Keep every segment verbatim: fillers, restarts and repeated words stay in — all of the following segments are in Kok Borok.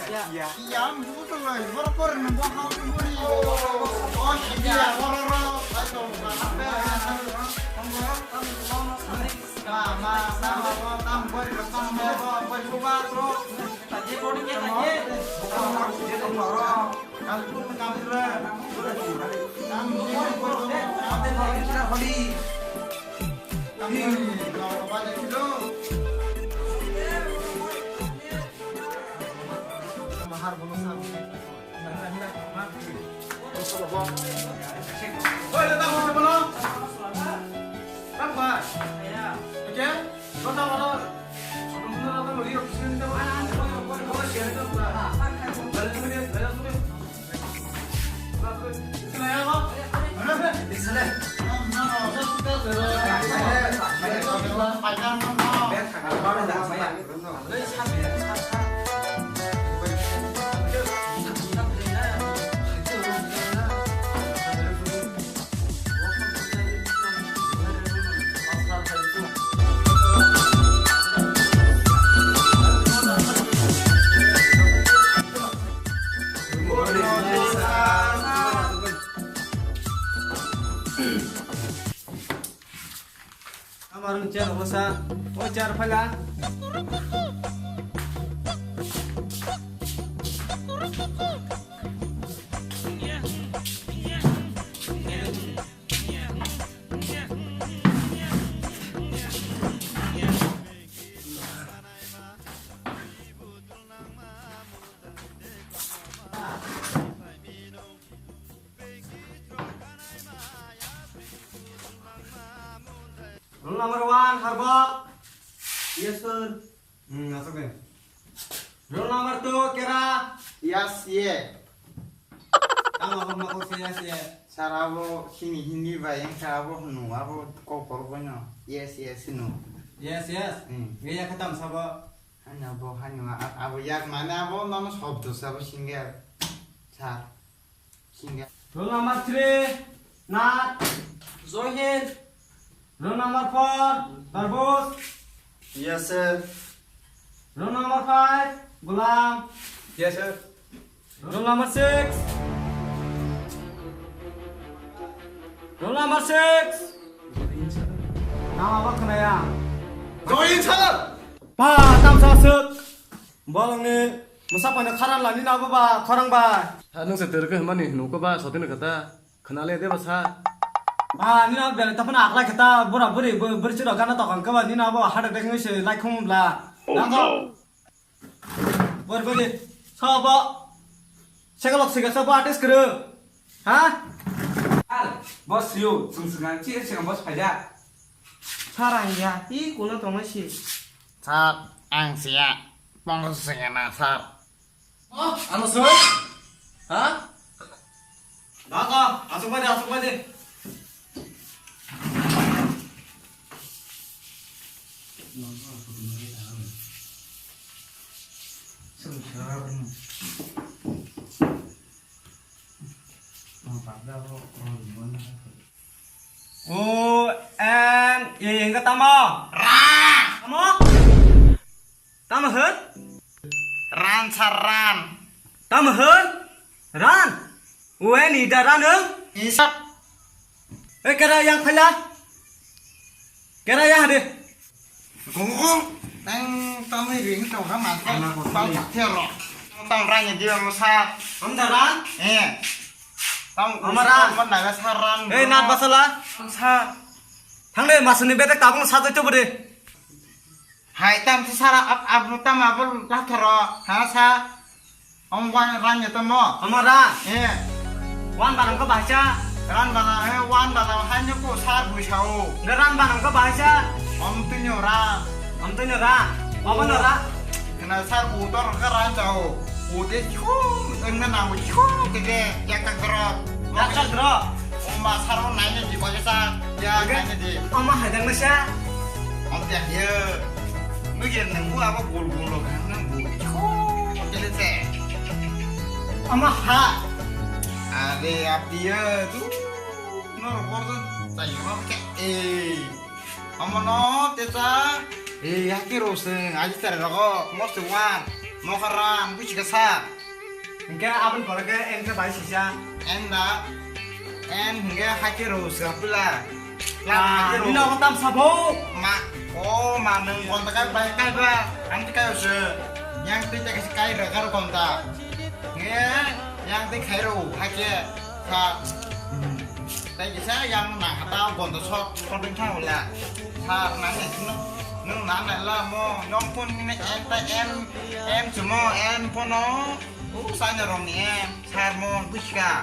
Ya, ya, butuh lah. Borok borok nang buang hau tu buri. Oh, iya, borok borok. Ayo, apa? Ma, ma, ma, ma, tam bori, tam bori, bori buka, bro. Tadi bori kita ye. Kampung, kampung. Kampung, kampung. Amar ni chair obo sa, o chair phaila. Roll number one, Harbak. Yes, sir. Hmm, asok de. Roll number two, Kera. Yes, yeah. Tamo hom mako se yes, yeah. Sir, abo sini Hindi bai, yang sir, abo hunu, abo kok kok bono. Yes, yes, no. Yes, yes. Hmm. Nge ya khatam sabo. Hanya bo, hanya a-, abo yak mane abo nono sobdo sabo singer. Sir. Roll number three, Nath. Joy Hind. Roll number four, Tarbus. Yes, sir. Roll number five, Gulam. Yes, sir. Roll number six. Roll number six. Nama apa kena ya? Joy Hind, sir. Pa, tam sasuk. Bolongni mwsa paino kharan lani nabo ba khorang ba. Ha, nwng se terke hwnmani hwnwi khe ba sotino khe ta khwnale de ba sa. Ba nini abo belai taphano aklai khe ta bura buri bo-, bwrwi chwrok gana tokang khe ba nini abo heart attack wngwi se laikhung bla. Oh, no. Bor bori so bo segalok siga so bo artist kwrwi. Ha? Ar bo siyo sung sung ang chi sing bo phaida. Sarang ya i kuno tongma si. Sir, ang siya. Pongsa sengena, sir. Oh, ano sir? Ha? Baka, asok bai de, asok bai de. O N E, enggak tamo? Ra. Tamo? Tamo hwn? Ran sir, ran. Tamo hwn? Ran. O N E da ran hwn? Isap. Eh, kera yang phaila. Kera yang hade. Gong gong. Tang tamo ring tong ha mas. Tang tak thero. Tang ran ya dia mo sa. Am da ran? Eh. Tang Ama ran. Kon na ga sa ran. Eh, nat basala. Sa. Thang de masuni betek tabung sa to chobode. Hai, tam si sara ap, ap, tam abul lathoro, ha, sa. Om wan ran ya tamo. Ama ran. Eh. Wan barang ko bahasa. Ran bana, eh, wan bana, hai nyo ko sar bui sao. Nge ran barang ko bahasa. Om tunyo ra. Om tunyo ra. Apa no ra? Kena sar utor ka ran sao. Ute chiko, engna nango chiko, tete, ya ka gro. Ya ka gro. Oma saro naina di bagi sa, ya naina di. Oma hadang masa. Om tiang ya. Nugir nunggu apa gol gol lo kan nunggu. Chiko, tete se. Oma ha. Are apiya tu. Nor bordo, tayo ke. Eh. Omono techa, eh, haki roseng, aji tere rogo, most one. Nokha rang, busi ka sa. Hingke aboni pore ke N ke bai sisa. N da, N hingke haike ro sa pila. Ah, haike ro. Nino ko tam sabo. Ma, o ma nung konta kai bai kai ba. Ang te kai se. Yang te te kai ra kar konta. Nge, yang te khai ro haike sa. Tei kisa yang nang kata gonto sok, sok ding thang wala. Sar nang ni sino, nung nang nai la mo, nong pun ni em ta em, em chumo, em pono. U sai na rong ni em, sar mo, busi ka.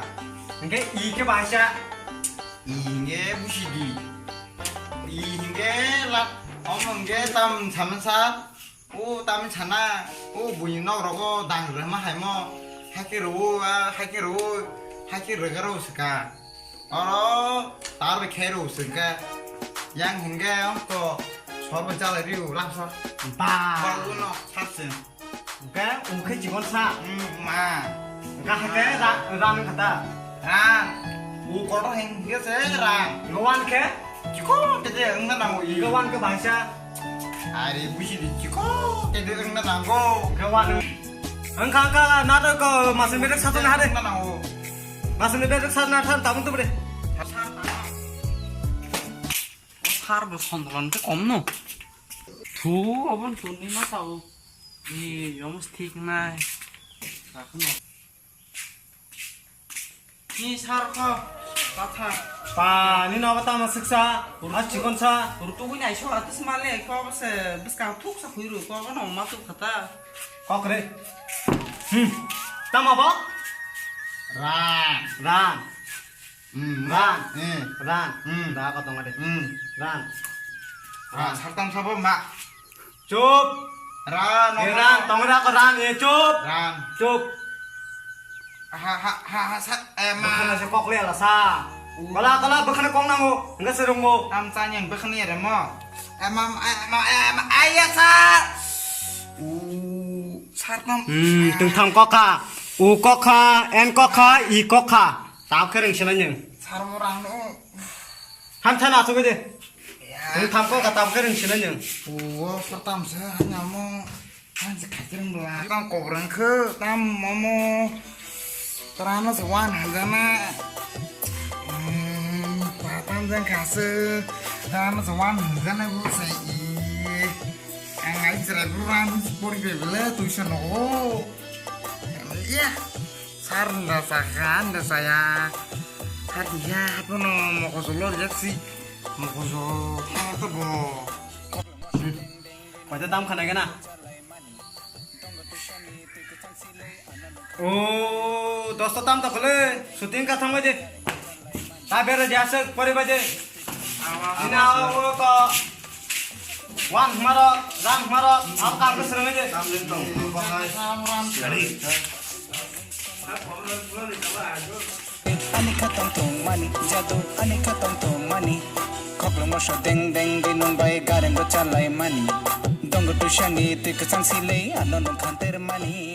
Hingke i ke bahasa. I hingke busi di. I hingke la, om hingke tam saman sa. O tamni sana, o buini nok rogo dang rwma haimo, haike rwo, a, haike rwo, haike rwga rwo swka. Oro tar bai khe rwo swka. Yang hingke ongko sorbo jalai riu lamsa. Ba. Ba uno sarse. Hingke ungkhe chikon sa. Hmm, ma. Hingke haike ra, ra nung kata. Rang. U kotor hingke se rang. Gowan khe? Chiko tete wngna nango i. Gowan khe bahasa. Are busi di chiko tete wngna nango. Gowan. Wngkha wngkha nato ko masini bedek sato na hade. Wngna nango. Masini bedek sato na thar tabung tubure. Sar bo sondolon te kom no. Thu obon thu ni ma sao. Ni yom thik nai. Ni sar kho, patha. Pa, ni nogo tamo siksa, a chikon sa. Rutugwi nai so, atis male, ko se, bwskang thuk sa khui ru, ko no ma tu khata. Kok re. Hmm. Tamo bo? Ran. Ran. Hmm, Ran. Ran. Eh. Ran. Hmm. Da ko tong de. Hmm. Ran. Ran. Sartam sabo ma. Chup. Ran, eh, ran, tong ra ko ran, eh, chup. Ran. Chup. Ha, ha, ha, ha, sa, eh, ma. Bwkhana se kok le ala sa. U. Kala, kala, bwkhana kok nango. Enggak serung mo. Tam chanyang bwkhani re mo. Eh, ma, eh, ma, eh, ma, eh, ya sa. U, sar tam. Hmm, tung tham kok kha. U kok kha, en kok kha, i kok kha. Tap khe reng sina nyeng. Sar mo rang no. Han thana asuk de. Tung tham kok ka tap khe reng sina nyeng. Uwo, pertam se hanya mo. Han se khatireng bela. Tam kobrang khe, tam momo. Tarano se wan hangana. Hmm, pa tam jang khase. Tarano se wan hangana bu se i. Ang ai jera bu ran pori bebele tuisa no. Ya. Sar nda sakha, nda saya. Sar dia, apa no, mokoso lor jaksi. Mokoso, apa to bo? Koi ta dam khana gana? O, dosto tam to khole, shooting ka thang baje. Ta bere jasek pori baje. Ina o ko. Wan hmaro, ram hmaro, am kam ke serang aja. Ani khatong tong mani, jadu ani khatong tong mani. Khoklo moso deng deng di nung bai gareng go chalai mani. Dong tusani twi kwchang silei ano nung khanter mani.